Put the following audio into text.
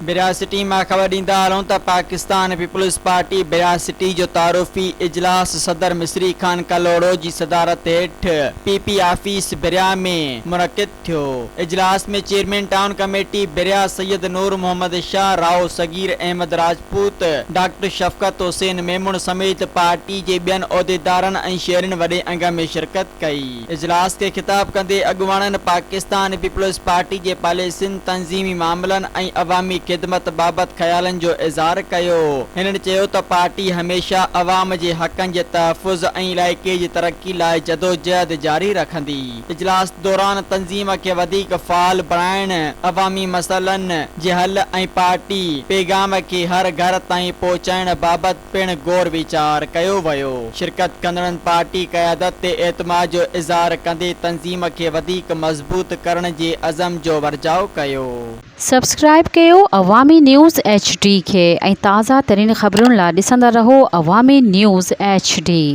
ڀريا city مان خبر ڏيندا هلون ته پاڪستان پيپلز پارٽي ڀريا سٽي جو تعارفي اجلاس صدر مصري خان ڪلهوڙو جي صدارت هيٺ پي پي آفيس ڀريا ۾ منعقد ٿيو. اجلاس ۾ chairman town committee Bhiria Syed Noor Muhammad Shah, Rao Sagir Ahmed Rajput, doctor Shafqat Hussain Memon سميت پارٽي جي ٻين عهديدارن ۽ شهرين وڏي انگ ۾ شرڪت ڪئي. اجلاس کي خطاب ڪندي اڳواڻن پاڪستان پيپلز پارٽي جي پاليسين، تنظيمي معاملن ۽ عوامي خدمت بابت خيالن جو اظهار ڪيو. هنن چيو ته پارٽي هميشه عوام جي حقن جي تحفظ ۽ علائقي جي ترقي لاء جدوجهد جاري رکندي. اجلاس دوران تنظيم کي وڌيڪ فعال بڻائڻ، عوامي مسئلن جي حل ۽ پارٽي پيغام کي هر گهر تائين پهچائڻ بابت پڻ غور ويچار ڪيو ويو. شرڪت ڪندڙن پارٽي قيادت تي اعتماد جو اظهار ڪندي تنظيم کي وڌيڪ مضبوط ڪرڻ جي عزم جو ورجاء ڪيو. سبسڪرائيب ڪيو عوامي نيوز ايڇ ڊي کي ۽ تازه ترين خبرن لا ڏسندا رهو عوامي نيوز ايڇ ڊي.